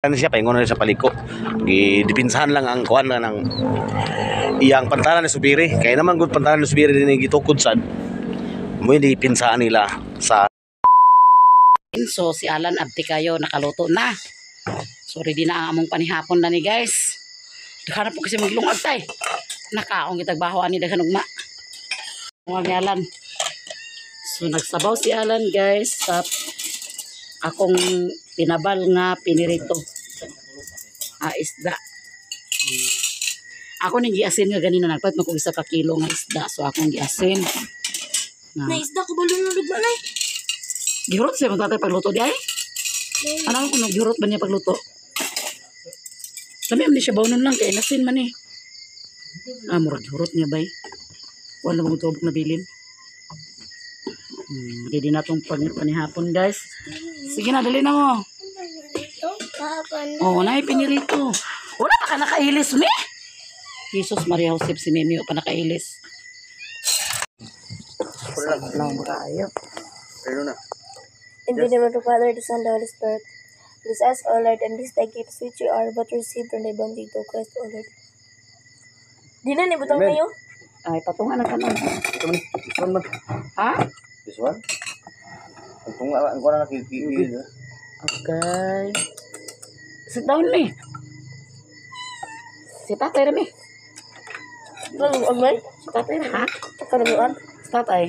Ano siya paingon na sa paliko. Gidipinsahan lang ang kuan lang ng iyang pantalan ni Subiri. Kaya naman gud pantalan ni Subiri din gitukod sad. Mo hindi pinsaan nila sa So si Alan abti kayo nakaluto na. So ready na ang among panihapon na ni guys. Daghan na po kasi maglungag tay. Nakaong gitagbaho ani daghan ugma. Lungag ni Alan. So nagsabaw si Alan guys sa akong tinabal nga pinirito. Ah, isda. Ako ning giasin nga ganina, nagpat mo kog isa ka kilo nga isda. So akong giasin. Na. Na isda ko balon ng lugma nay. Gihurot siya mong tatay pagluto di ay? Ano kung naghurot ba niya pagluto? Lami man ni siya bawnon lang kay nasin man eh. Ah, murag gihurot niya bay. Wala bang tubok na bilin. Ready na tong panihapon guys. Sige na, dali na mo. Oh, na pinirito. Wala pa ka nakailis, me? Jesus Maria Josep, si Mimi pa nakailis. Lang kayo. Pero na. In the name of the Father, the Son, the Holy Spirit. Bless us, O Lord, and these thy gifts which you are but receive from thy bounty to Christ, O Lord. Di na nibutang Amen. kayo. Ay, patungan na kanon. Ito man. This one man. Ha? This one. Ang tunga ang kuan na kiki. Okay. Sit down, me. Si tatay ra, me. Ano, agmay? Si tatay ra, ha? Kanamuan? Si tatay.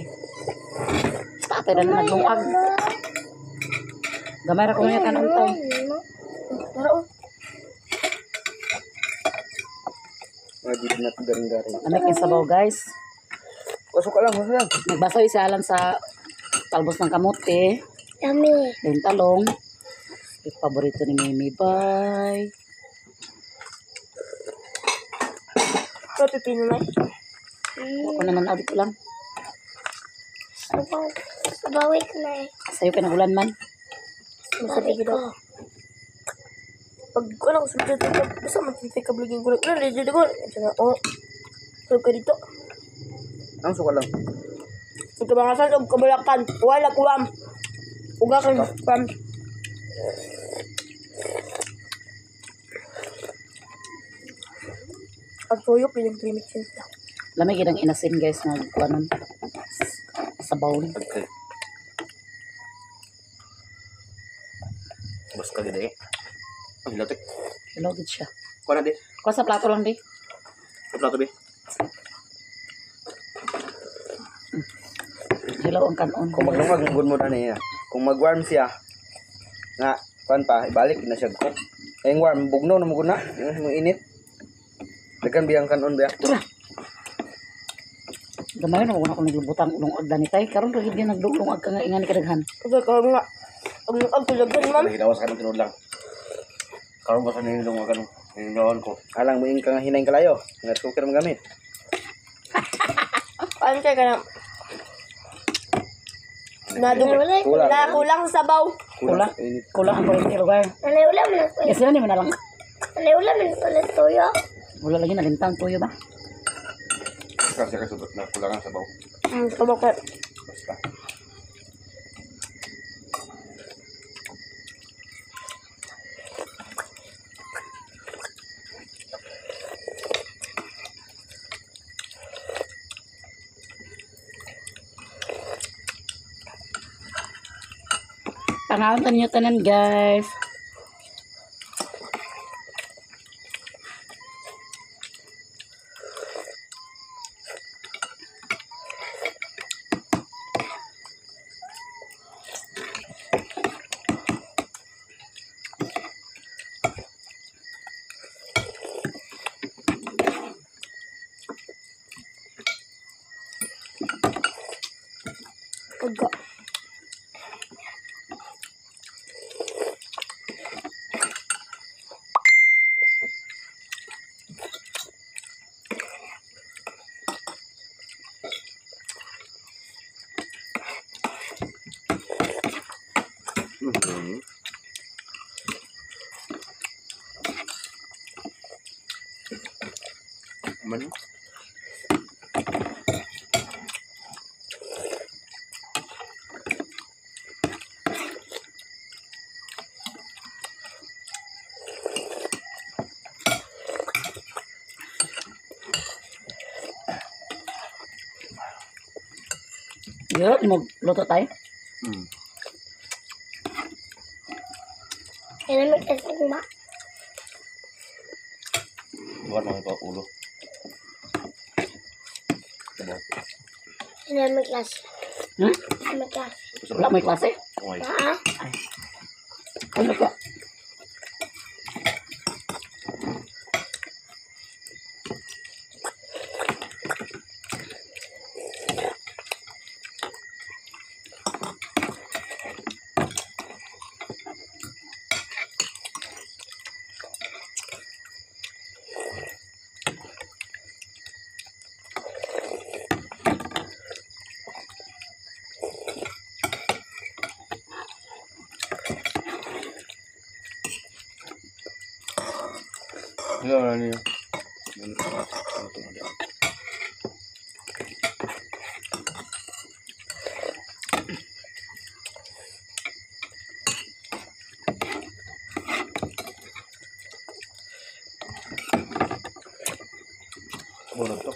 Si tatay ra na naglungag. Gamay ra ko niya tanong tay. Tara, oh. Mga dito na garing-garing. Lamig yung sabaw, guys. Pasok ka lang, pasok lang. Nagbasaw si Alan sa talbos ng kamote. Yummy. Then talong. Yung paborito ni Mimi. Bye. Ito, pipino na. Ako naman, audit ko lang. Sabaw. Sabawi ko na eh. Sa'yo ka ulan man. Masabi ko. Pag ano ko sa dito, basta magtitay ka vlogging ko. Ano, dito ko. Ito na, oh. Tulog ka dito. Ang suka lang. Ikabangasan og kabalakan. Wala kuwam. Uga kang pam. Ang tuyok yung trimix yun. Lamig yun ang inasin guys na kuanon. Sabaw. Okay. Basta gid eh. Ang hilote. Hello, gid siya. Kuan na di. Kuha sa plato lang di. Sa plato be. Hello ang kanon. Kung maglungag gud mo na niya. Kung mag-warm siya, nga kuan pa ibalik na siya ko. Ay warm bugno na mo gud na, yung mo init. Daghan biyang kanon biya. Tura. Gamay na ko naglubutang ulong agda ni tay. Karon ra gid niya nagdulong ag ka nga ingani kadaghan. Okay, karon nga. Ang ang tulagan, ma'am. Hilawas ka ng tinuod lang. Karon ba sa ninilong ka nung ninilongan ko. Alang mo ka nga hinay kalayo. Nga cooker mo gamit. Ano kaya ka na? Nadung, Kulang. na kulang sa sabaw. Kulang. Sa init. Kulang ang kuryente lugar. Nanay ulam na Kasi na ni mo na lang. Nanay ulam na ulit tuyo. Wala lagi nalintang tuyo ba? Kasi ka subot na kulangan sa baw. Sabaw ka. Basta. Pangaon ta ninyo tanan guys. Pagka. Man. Yo, magluto tayo. Kaya naman kasi ma. Bukan mga pa ulo. Kaya naman klase. Hmm? Kaya klase. Wala may klase. Okay. Ah, Ano ka? Ano na niyo? Bunot to.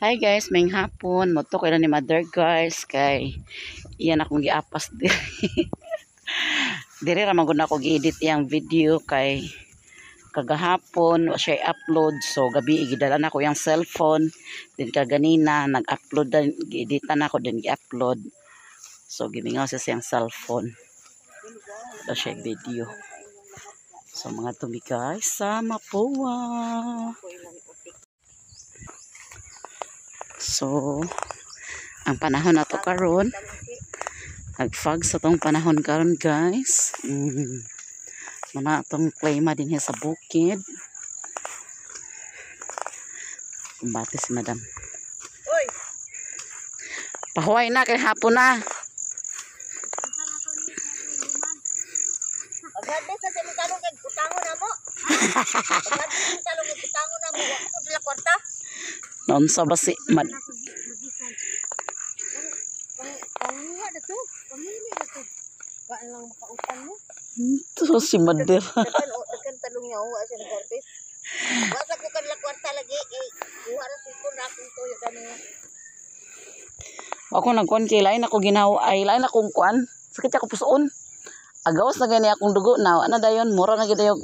Hi guys, may hapon. Moto ko ni mother guys kay iyan akong giapas diri. Diri ra man gud ako gi-edit iyang video kay kagahapon wa siya i-upload, so gabi gidala na ko iyang cellphone din kaganina nag-upload din, gi-editan nako din gi-upload, so gimingaw siya sa iyang cellphone wala siya video. So mga tumi guys sa Mapua. So, ang panahon na to karon, nag-fog sa tong panahon karon guys. Muna atong klima din sa bukid. Kumbate si madam. Oy. Pahuway na kay hapon na. Pagkade sa imong talong kay utangon na mo. Pagkade sa imong talong kay utangon na mo, wa ko dala kwarta. Naunsa ba si mad Panguha na to. Pamili na to. Wa lang makautang mo. To si Mader. Dagan o dagan talong niya wa siya nag-harvest. Wa sa ko kanila kwarta lagi kay kuha ra sulpon ra akong toyo kani. Ako nagkuan kay lain ako ginaw ay lain akong kuan. Sakit ako pusoon. Agawas na gani akong dugo na. Ana dayon mura na gid dayon.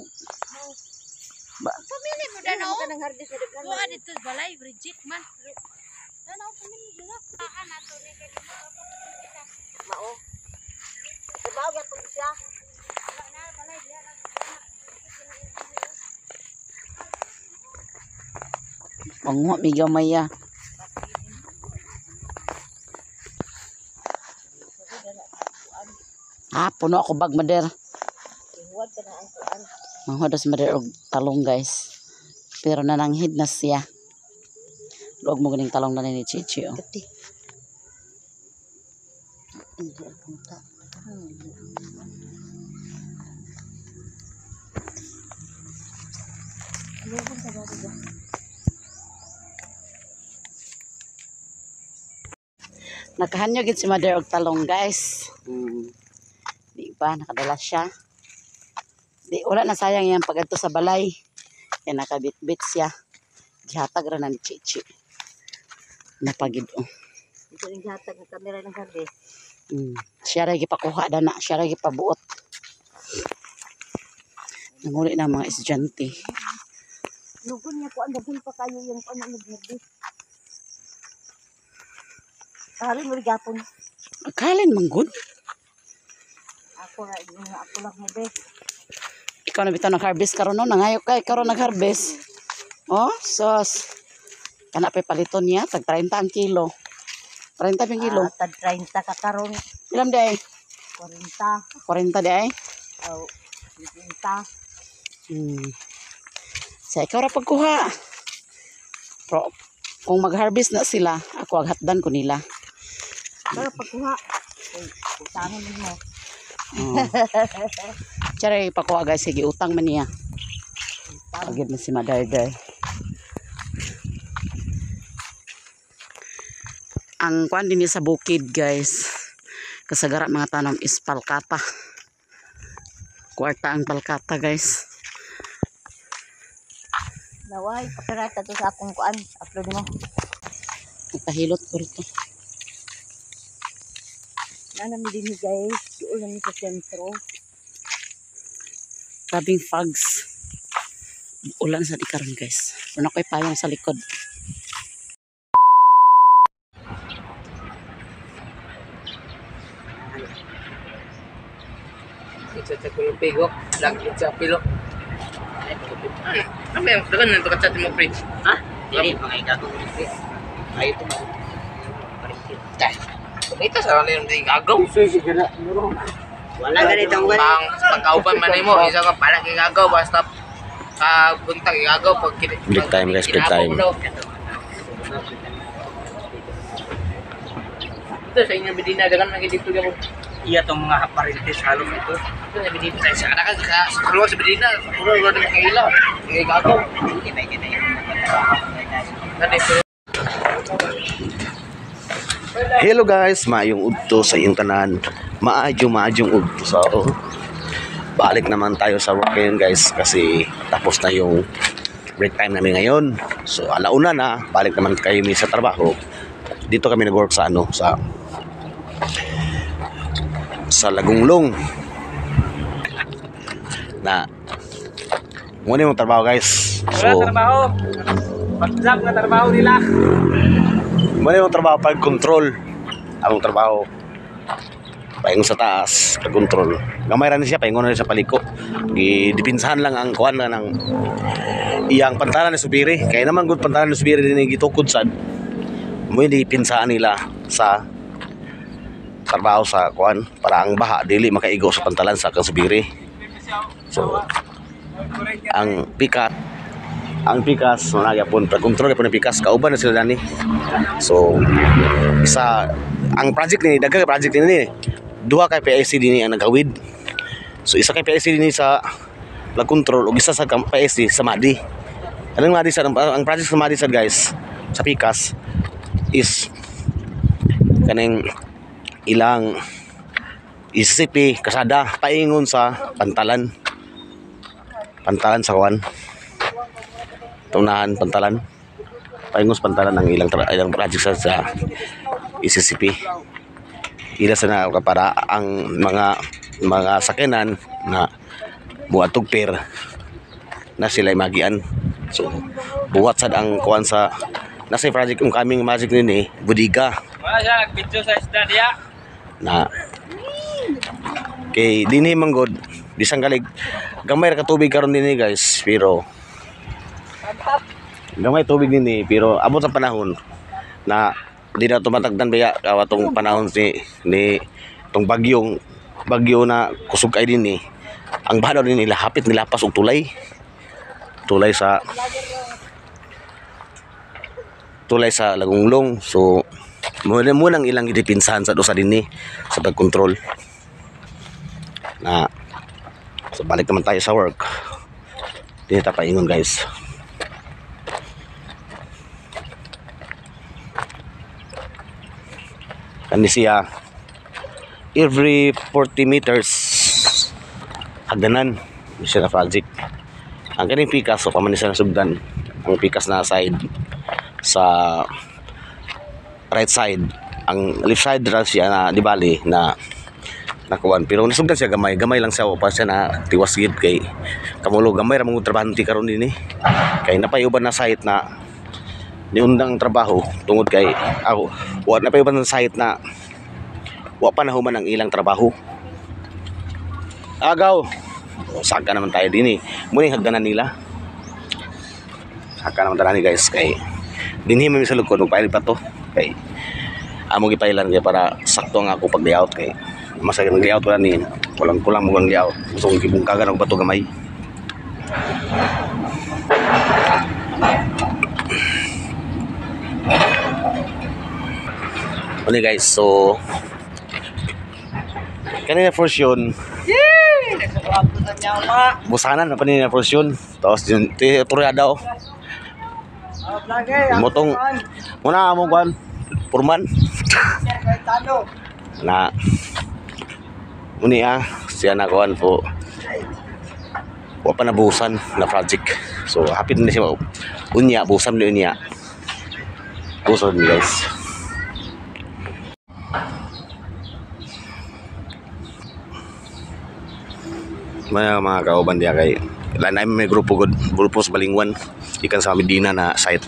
Pamili mo dano kanang harvest na daghan. Kuha dito balay reject man. Dano pamili dito. Mao. Trabaho gyapon siya. Panguha mi gamay ah. Ah, puno ako bag mader. Ihuwad ka na ang kuan. Manghod si mader og talong guys. Pero nananghid na siya. Luog mo ganing talong na ni Chichi oh. Kati. Nakahanyo gid si mother og talong guys. Di ba nakadala siya. Di wala na sayang iyang pagadto sa balay. Kay nakabitbit siya. Gihatag ra na ni Chichi. Napagid oh. Dito ning hatag ng kamera ng harvest. Siya ra gipakuha dana, siya ra gipabuot. Nanguli na ang mga estudyante. Lugon niya kuan daghan pa kayo yung kuan ang nag-harvest. Kari mo gapon. Akalin manggod. Ako ra yung ako lang mo be. Ikaw na bitaw nag-harvest karon no, nangayo kay karon nag-harvest. Oh, sos. Kana pay paliton niya, tag 30 ang kilo. 30 ping kilo. Ah, tag 30 ka karon, Ilam di ay? 40 40 di ay. o 50. Sa ikaw ra pagkuha. Pero kung mag-harvest na sila, ako aghatdan ko nila. Pero pagkuha, ay, utangon mo. Oh. Tsara ipakuha guys, sige utang man niya. Pagid na si Madarder. Ang kuan din sa bukid, guys. Kasagara mga tanom is palkata. Kwarta ang palkata, guys. Naway, pakirata to sa akong kuan. Upload mo. Nagpahilot ko rito. Nana mi dinhi, guys. Doon lang mi sa sentro. Grabing fogs. Ulan sa di karon, guys. Wala ko'y payong sa likod. Sa kulong pigo, lagi sa pilo. Ano ba yung dagan nito ka chat mo pre? Ha? Dili mga igagaw. Ay ito man. Ito sa kanila yung igagaw. Wala ganitong wala. Pang pagkauban man nimo, isa ka pala igagaw basta buntag igagaw pag Break time, guys, break time. Ito sa inyo Medina dagan man dito gamo. Iya tong mga parintes halos ito. Ito sa Medina sa anak ka sa kulong sa Medina, kulong wala na kaila. Igagaw. Hindi ba kita yung nagtatrabaho? Gani pero Hello guys, maayong udto sa iyong tanan. Maayo maayong udto. So, balik naman tayo sa work ngayon, guys, kasi tapos na yung break time namin ngayon. So, alauna na, balik naman kayo sa trabaho. Dito kami nag-work sa ano, sa Lagonglong. Na muna yung trabaho, guys. So, trabaho. Pag-vlog na trabaho nila. muna yung trabaho pag control. Ang trabaho paingon sa taas, pag control. Gamay ra ni siya, paingon na siya paliko. Gidipinsahan lang ang kuan na ng iyang pantalan ni Subiri. Kaya naman good pantalan ni Subiri din gitukod sad. Mo dipinsahan nila sa trabaho sa kuan para ang baha dili makaigo sa pantalan sa kang Subiri. So ang pikas wala gyapon pag control gyapon ang pikas, kauban na sila dani. So isa ang project ni, daghan kay project ni, duha kay PIC dinhi ang nagawid. So isa kay PIC dinhi sa la control ug isa sa PIC sa Madi. Anong Madi sa ang project sa Madi sad, guys, sa pikas is kaning ilang ICP kasada paingon sa pantalan. Pantalan sa kuan. Tunahan pantalan. Paingon sa pantalan ang ilang ilang project sa ICCP. Ila sa na para ang mga sakyanan na buhat og pier na sila magian. So buhat sad ang kuan sa nasa project ang kaming magic nini budiga. Wala siya nag-video sa isda diya. Na kay dinhi man god bisan galig gamay ra ka tubig karon dinhi, guys, pero gamay tubig dinhi, pero abot ang panahon na di na tumatagdan baya kawa tong panahon ni ni tong bagyong bagyo na kusog kay dinhi. Ang baha daw dinhi hapit nilapas og tulay tulay sa Lagonglong. So muna munang ilang gidipinsahan sa dosa dinhi sa pagkontrol na. So balik naman tayo sa work. Dito ta paingon, guys. Kani siya every 40 meters hagdanan siya na project. Ang kaning pikas so paman siya nasugdan ang pikas na side sa right side, ang left side ra siya na di bali na nakuan, pero nasugdan siya gamay gamay lang siya pa siya na tiwas gid kay kamulo gamay ra mong trabahante karon dinhi kay napayuban na site na niundang trabaho tungod kay ako wa napayuban na site na wa pa nahuman ang ilang trabaho. Agaw saka naman tayo dinhi muning hagdanan nila. Saka naman tayo, guys, kay dinhi man mi sa lukod magpail pa to kay among gipailan kay para sakto ang ako pag layout kay masakit ang layout wala ni kulang kulang mo ang layout gusto kong gibungkagan og bato gamay. Okay guys, so kanina first yun busanan na pa nila first yun, tapos yun turuya daw motong muna among kuan Purman. Na uni ah, siya na kuan po. Wa pa nabusan na project. So hapit na siya unya, busan ni unya. Busan ni, guys. Mga kauban diya kay lanay may grupo gud, grupo sa Balingwan ikan sa Medina na site.